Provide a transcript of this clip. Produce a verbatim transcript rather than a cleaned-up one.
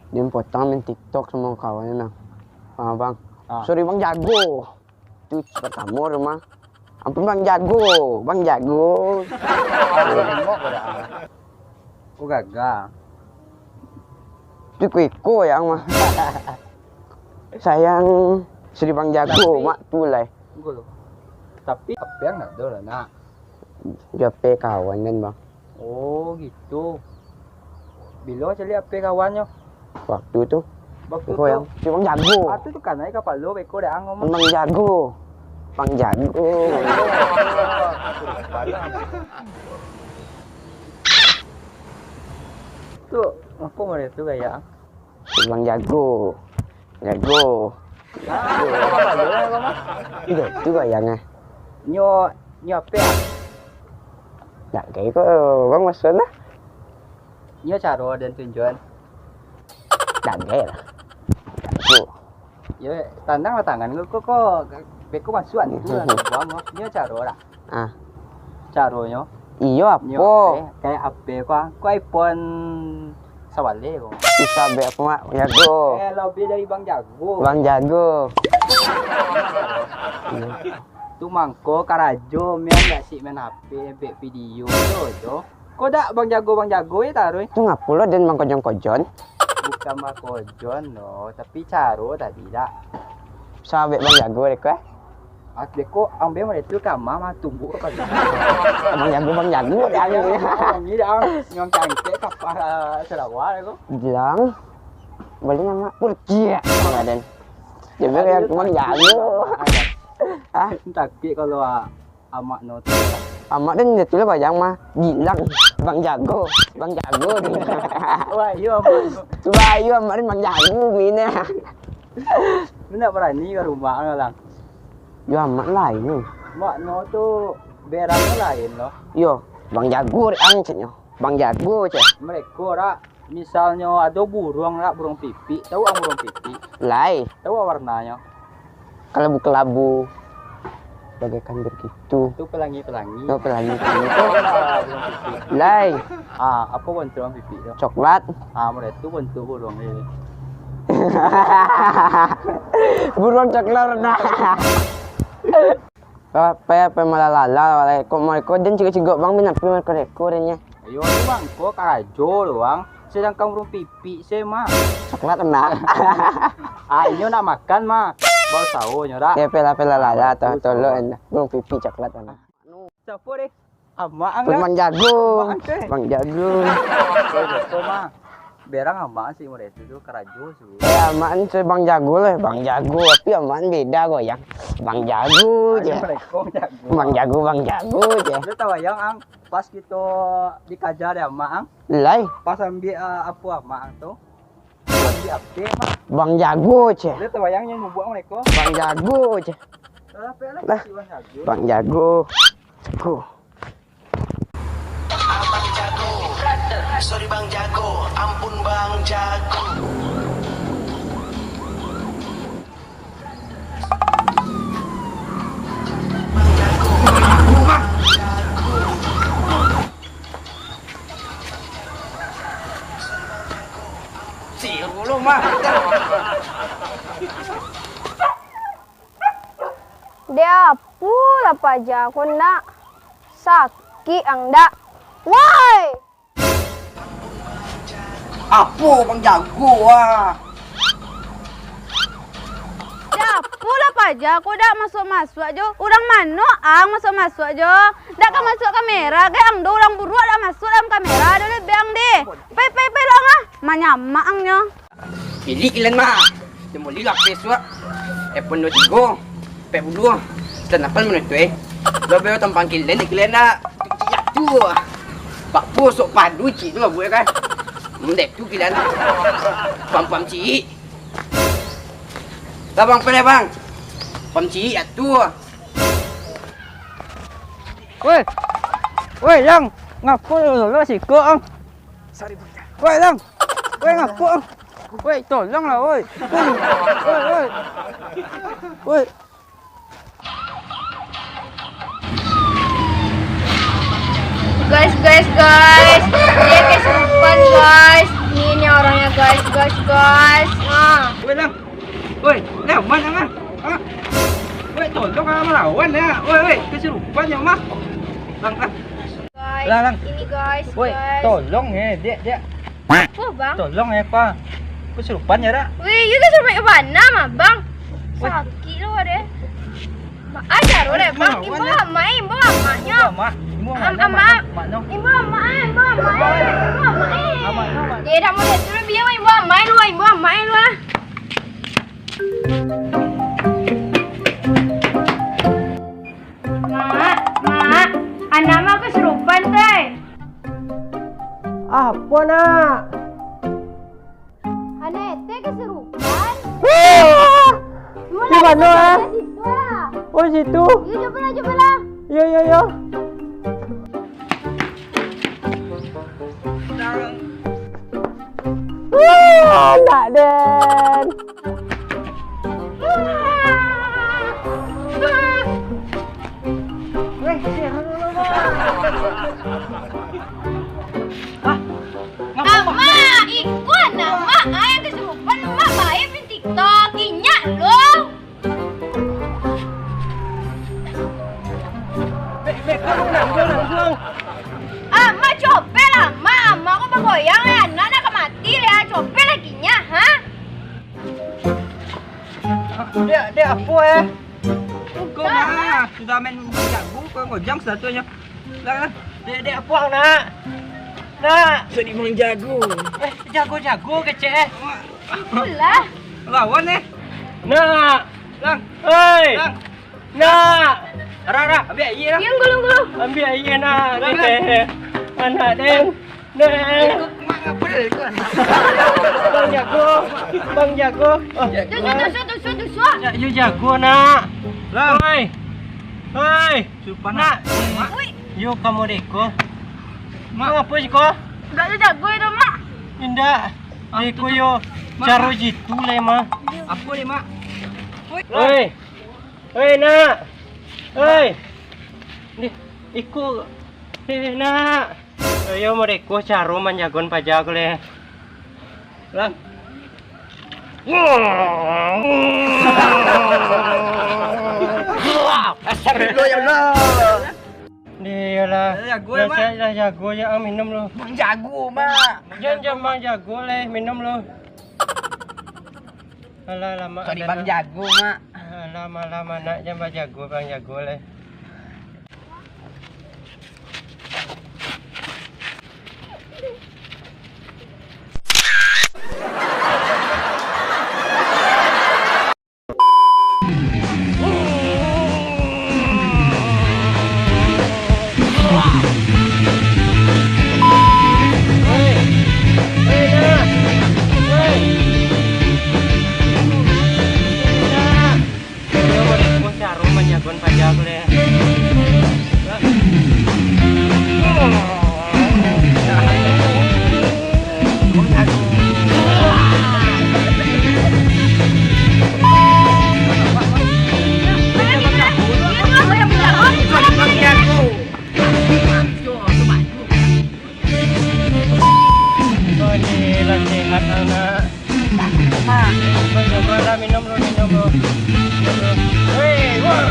Dia potang main TikTok samo kawan nah. Ah, Bang. Ah. Sorry, Bang Jago. Tu pertamo rumah. Ampun, Bang Jago, Bang Jago. Aku tengok kau dah. Kau gagah. Tu iko-iko yang mah. Sayang, sorry, Bang Jago, tapi mak tu lah. Tunggu lu. Tapi apa yang nak tu lah, nak? Dia H P kawan kan, Bang. Oh, gitu. Bilo caliak H P kawannyo? Waktu tu. Waktu tu. Yang, si Bang Jago. Ah, tu, tu kanai kapalo beko dah, ang ngomong. Bang Jago. Bang Jago. Tu, apa model tu gaya? Bang Jago. Jago. Iyo, tu bayang ah. Nyo, nyo apo ah? Nak kayak ko, Bang, maksudnya? Nyo caro dan tunjuan. Nak kayak lah. Jago. Yo, tandang lah tangan ko, ko, ko, beko masuak tu lah, Bang. Nyo caro lah. Ah. Caronyo? Iyo, nyo apo? Kayak apo ko, ah? Ko iPhone sabaleh ko. Bisa bek aku, Mak, Bang Jago. Eh, lebih dari Bang Jago. Bang Jago. Tu mangko karajo, mian dak sik main H P, bek video tu jo. Ko dak Bang Jago, Bang Jago je taruih. Tu ngapo lo den mangkojon-kojon? Bukan mangkojon lo, tapi caro tadi dak. Sabek Bang Jago dek ko, eh? Ah, beko, ang be model tu ka ama mah tumbuk ka pagi. Bang Jago, Bang Jago, dek ang. Ini dah, nyong cangkek kapal Sarawak ko. Bilang, balik nama Purkia, Raden. Dia bilang, Bang Jago. Ah? Tapi kalau, ah, amak no tu. Amak den dia tu lah bayang mah. Bilang, Bang Jago, Bang Jago. Wah, iyo, amak no. Cuba ayo, amak den Bang Jago, mina. Lu nak barani ka rumah ang, Lang? Yo, amak lain ni. Makno tu, berang lain lo. Yo, Bang Jago dek ang, ceknyo. Bang Jago, cek. Mereko dak, misalnyo ado buruang dak, buruang pipik. Tahu ang buruang pipik? Lai. Tahu warnanyo? Kelabu-kelabu. Bagaikan berkitu. Tu pelangi-pelangi. Oh, pelangi-pelangi tu. Ah, buruang pipik. Lai. Ah, apo bentuk buruang pipik tu? Coklat. Ah, model tu bentuk buruang ni. Buruang coklat nah. Apo, apo malalala, walai. Kok mereka den cigok-cigok bang, binapi mereka-reka den nyo? Iyo tu bang, ko karajo tu bang. Sedangkan buruang pipik se mah. Coklat nah. Ah, inyo nak makan mah. Bau sawo nyo dak. Ya, pela, pela, lah, lah, tolong, buruang pipik coklat nah. Siapo deh? Amak ang. Bang Jago. Amak ang teh. Bang Jago. Kalau gitu mah, berang amak ang sih model itu tu, karajo sih. Eh, amak ang tu Bang Jago lah, Bang Jago. Tapi amak ang beda goyang. Bang Jago je. Ayo, mereka Jago. Bang Jago, Bang Jago je. Lu tahu yang ang, pas kita dikajar deh amak ang. Lai. Pas ambil, ah, apa amak ang tu? Ambil apa, Mak? Bang Jago je. Lu tahu yang yang nubuak mereka? Bang Jago je. Lah, Bang Jago. Jago. Abang Jago, sorry Bang Jago, ampun Bang Jago. Bang Jago, ampun Bang Jago. Si dulu mah. Dek apo lah paja ko ndak? Sakik ang dak? Woi! Apo Bang Jago ah? Dek apo lah paja ko dak masuak-masuak jo? Urang mano ang masuak-masuak jo? Dak ka masuak kamera gai ang do, urang buruak dak masuak dalam kamera do, lebih ang deh. Pai, pai, pai lo ang ah. Manyamak ang nyo. Pilih kalian mah. Dia beli lah P S dua. iPhone dua tiga. Empat puluh. Setelah napan mana tu eh. Lo bawa tampang kalian ni kalian nak. Cik tu. Pak bosok padu cik tu lah buat kan. Mendek tu kalian. Pam-pam cik. Lah bang, pai bang. Pam cik tu. Woi. Woi, Lang. Ngapo lo siko ang? Woi, Lang. Woi, ngapo? Woi, tolonglah, woi. Woi, woi. Woi. Guys, guys, guys. Dia kesurupan, guys. Ini, ini orangnya Guys, guys, guys. Ah. Weh, Lang. Weh, Lang, mana, Lang? Ah. Weh, tolong, ah, malawan, ya. Weh, weh, kesurupan, ya, Mah. Lang, Lang. Guys, Lang, Lang. Ini, guys, Weh, guys. Tolong, ya, Dek, Dek. Apa, Bang? Tolong, ya, Pak. Kesurupan, ya, Dak? Weh, you kesurupan ke mana, mah, Bang? Weh. Sakit lo, deh. Ajar lo deh, Bang. Imbau amak, imbau amaknyo. Imbau amak. Imbau amak, imbau amak, imbau amak, eh. Imbau amak, eh. Amaknyo, amaknyo. Eh, dak mau lihat dulu, biar imbau amak lu, imbau amak lu, ah. Mak, Mak, anak Mak kesurupan, teh. Apo, Nak? Anak Ete kesurupan. Wah! Di mano, ah? Situ lah. Oh, situ. Iyo, cobalah, cobalah. Iyo, iyo, iyo. Wah, anak den. Amak, iko anak Mak, ah, nan kesurupan, Mak bae main TikTok, inyak lo. Bek, bek, turun, turun, turun. Amak, copek lah, Mak. Amak ko bagoyang, eh. Anak nak ka mati lah, copek lah inyak, ha? Dek, dek, apo, eh? Kau mah, sudah main jago, kau ngojang satu nyo. Lah, lah. Dek, dek, apo, Nak? Nak. Jadi mang jago. Eh, jago-jago kecek, eh. Itulah. Lawan, eh. Nak. Lang. Hei. Lang. Nak. Rah, rah, ambiak aia lah. Yang gulung-gulung. Ambiak aia, Nak. Lang, Lang. Anak den. Nak. Ikut mak ngapa ikut? Bang jago. Bang jago. Oh. Tusuk, tusuk, tusuk, tusuk. Ya, yo jago, Nak. Lang. Hei. Hei. Supan, Nak. Nak. Ui. Yo kamu deko. Mak. Mak, apo siko? Indak yo jago itu, Mak. Indak. Ah, deko tutup. Yo. Mak, caro Mak. Jitu le, Mak. Apo ni, Mak? Ui. Hei. Hei, Nak. Hei. Ni, iko. Hei, Nak. Ayo, mereka caro manjagon paja ko le. Lang. Astagfirullah, ya Allah. Deh, iyolah. Lah, jago, Mak. Lah, jago, ya, ah, minum lu. Mang jago, Mak. Jan, jan, mang jago le, minum lu. Alah, lama. Sorry, Bang Jago, Mak. Alah, malah anak jan bajago, Bang Jago le. Bos Jarum manjagon paja aku deh. Oh, ini lah sehat, anak. Minum dulu, minum dulu. Minum dulu. Hei, wah.